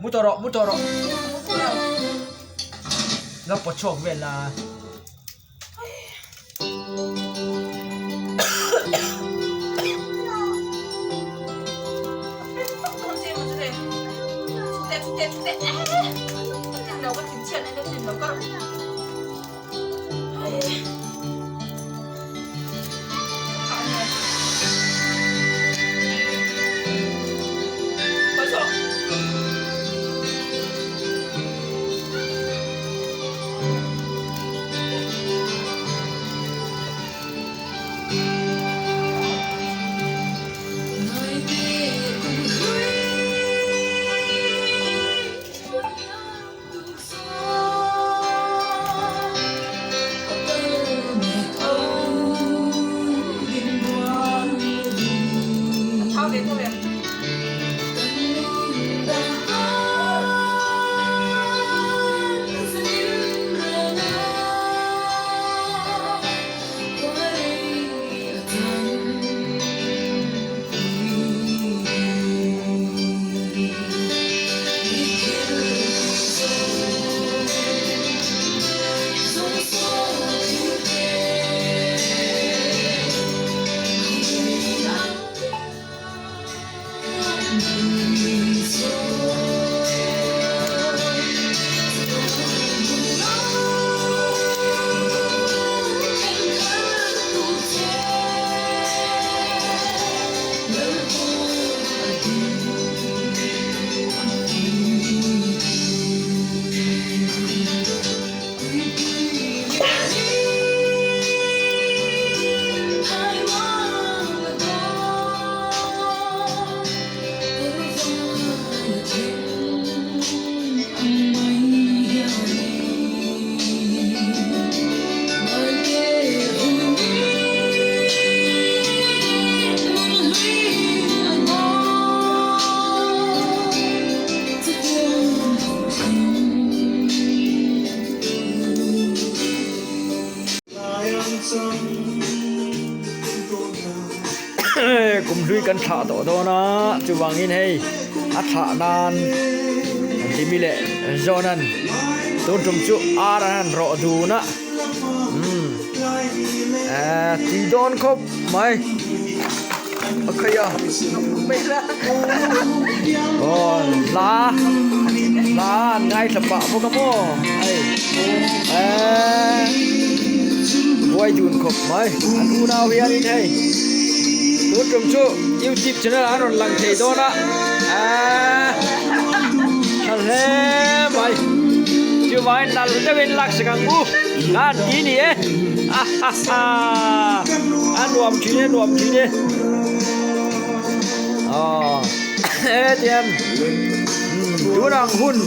Mu tawh rawh, mu tawh rawh. La pawt chhuak vel la. Kum hlui kan thlah tawh dawn a chuvangin hei a thlah nan an ti mi leh zawn an tun tum chu ar an han rawh dun a umm ehh tui dawn khawp mai a khaih a aw hla hla an ngaithla pah bawk a maw hei ehh buai dun khawp mai an unau hianin hei tun tum chu youtube channel ah an rawn lang thei dawn a ehh tha hle mai chuvangin nalh deuhin lak sak ang u an ti ni e ha ha ha a nuam thin e nuam thin e aw hetiang tun ang hun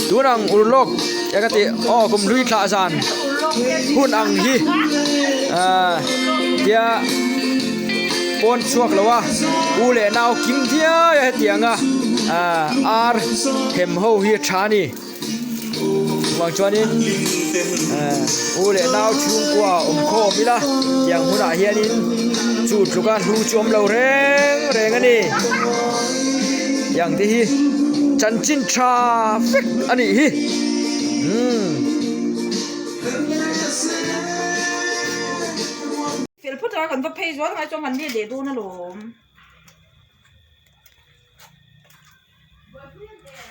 tun ang urlawk eng a tih aw kum hlui thlah zan hun ang hi ah tia pawn chhuak lo a u leh nau kim diai a hetiang a ah ar hem ho hi a tha a ni. Chuvang chuanin eh u leh nau chhungkua awm khawm ila tiang hunah hianin chu tluka hlu chu awm lo reng reng a ni tiang te hi chanchin tha vek a nih hi umm. Fel phawt a kan va phei zual ngai chuan kan let leh dawn alawm.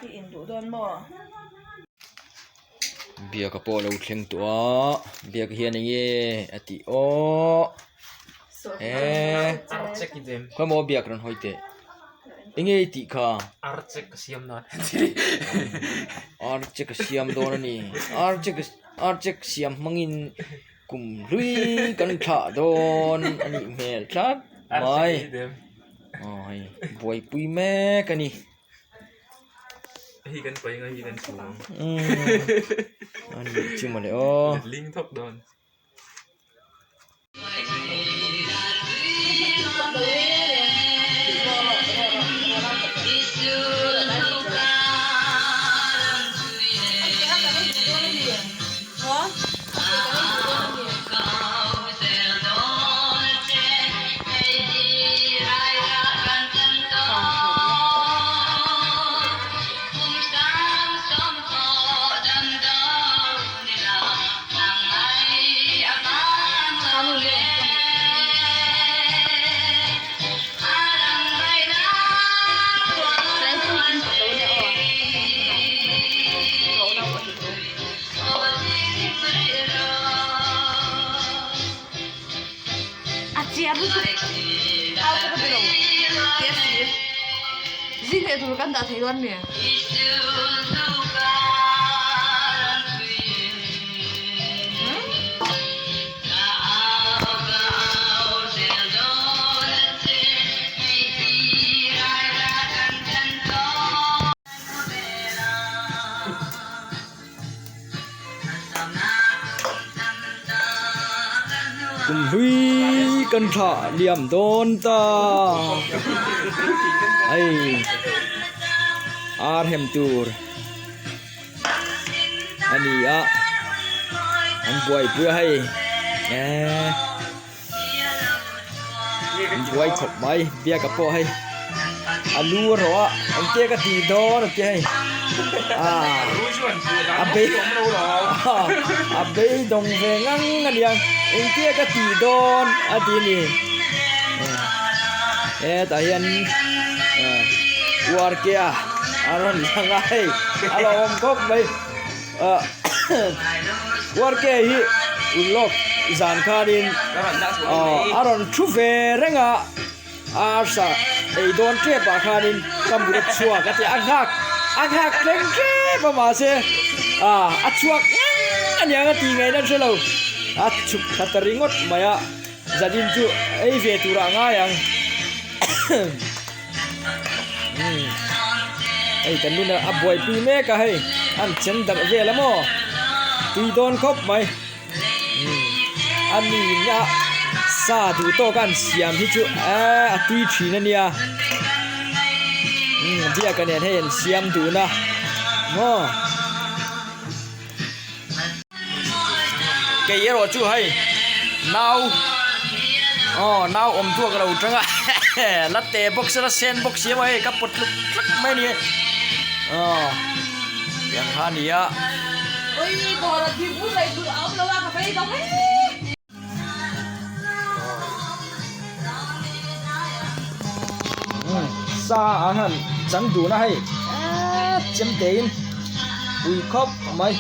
I induh dawn maw? Biaka pawh a lo thleng tawh a biak hian eng nge a tih aww eee khawimaw biak rawn hawi teh. Enge i tih kha? Ar che ka siam dawn Ar che ka siam dawn a ni. Ar che ka ar che ka siam hmangin kum hlui kan thlah dawn a nih hmel tlat mai. Aw hei buaipui mek a ni. Hei kan paih anga hei kan chhum ang. A nih chu mawle aw. Letling thawk dawn. Kum hlui kan thlah liam dawn ta hei ar hem tur a ni a an buaipui a hei eee an buai khawp mai biaka pawh hei a lu a rawh a engtia ka tih dawn a tia hei aaa a bei a beidawng ve ngang a nia engtia ka tih dawn a ti a ni hetah hian uar kia a rawn lang a hei a lo awm khawp mai ah uar kia hi ulawk zan khanin ah a rawn thu ve reng a arsa ei dawn tep ah khanin ka mut a chhuak a ti a nghak a nghak thleng tep a mahse ah a chhuak ngang aniang a tih ngaihna hre lo a chhuk thla ta ringawt mai a. Zanin chu ei ve turah a ngai ang hei kan nuna a buaipui mek a hei an chen darh vel a maw tui dawn khawp mai a nihna sa duh tawk a an siam hi chu eee a tui thin a nia biaka nen hei an siam dun a maw. Kei erawh chu hei nau aw nau awm chu ka lo tang a la te bawk se la sen bawk si emaw hei ka pawt tluk tluk mai a ni aw tiang kha a ni a. Sa an han chang dun a hei eee chem tein pui khawp mai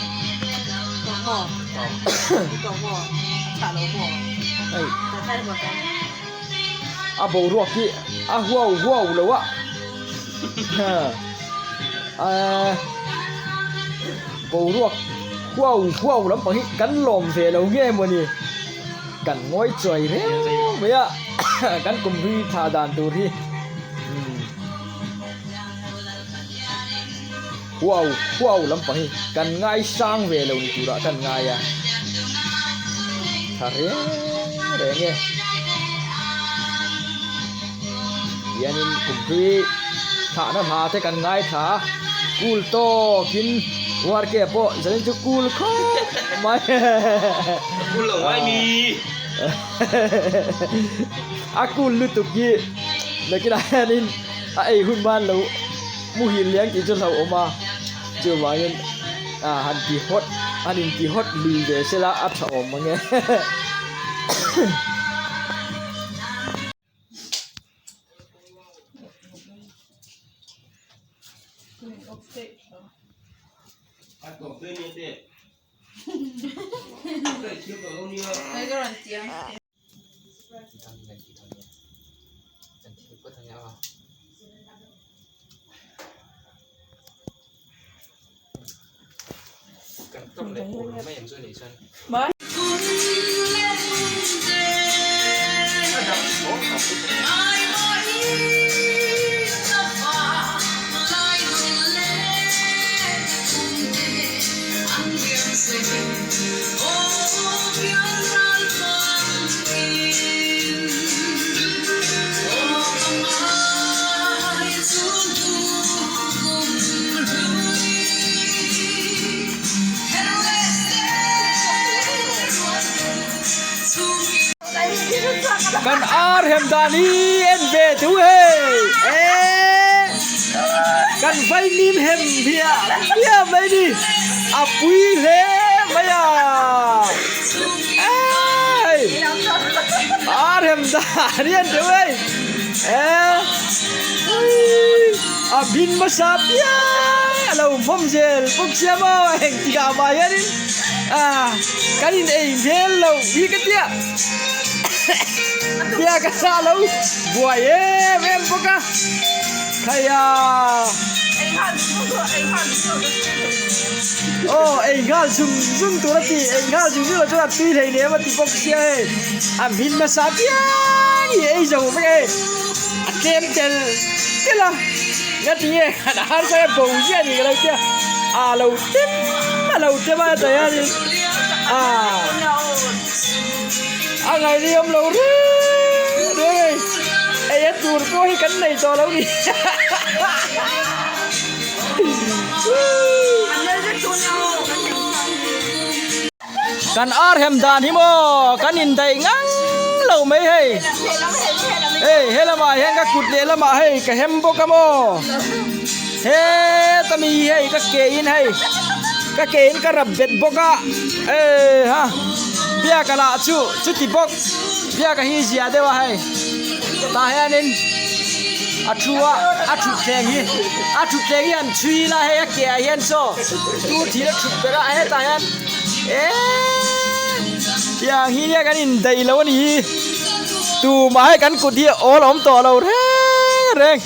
hei a boruak hi a huau huau lo a eee boruak huau huau lampang hi kan lawm ve lo nge mawni. Kan ngawi chuai reu mai a, kan kum hlui thlah dan tur hi huau huau lampang hi kan ngai sang ve lo ni turah kan ngai a, tha reng reng e. Hianin kum hlui thlahna hla te kan ngai thla a, kul tawkin Uarke pawh zanin chu kul khawp mai. Kul lo ngai mi. A kul lutuk hi nakinah hianin a ei hun man lo muhil liang tih chu hlauhawm a, chuvangin han ti hawt han inti hawt lui ve sela a tha awm ang e. Kan ar hem dan hi en ve thu hei eh kan vaimim hem hmiah hmiah mai ni a pui hle mai a eh ar hem dan hi en thu hei eh a bin hmasa piang a lo hmawm zel bawk sia maw engtikah mah hianin ah kan in ei hmel lo hi ka tia tia ka sa lo buai em em bawk a khaia aw ei nghal zung zung tur a ti ei nghal zung zung lo chuan a tui hlei nem a ti bawk sia hei a hmin hmasa piang hi ei zo vek hei a tlem tel tel a nga tinge han harsa a bo ziah ni ka lo tia a lo tem a lo tem a tah hianin a a ngaihna awm lo reng reng hei ei a tur pawh hi kan nei tawh lo ni Kan ar hem dan hi maw kan indaih ngang lo mai hei. Hei he lamah hian ka kut leh lamah hei ka hem bawk a maw. Heta mi hi hei ka ke in hei ka ke in ka rap bet bawk a eh ha biaka lah chu chuti bawk biaka hi zia deuh a hei tah hianin a thu a a thutthleng hi a thutthleng hi han chhui ila hei a ke ah hian saw tur thil a thut ber a hetah hian eeee tiang hi nia kan indaih lo a ni hi tumah hi kan kut hi awl a awm tawh lo reng reng.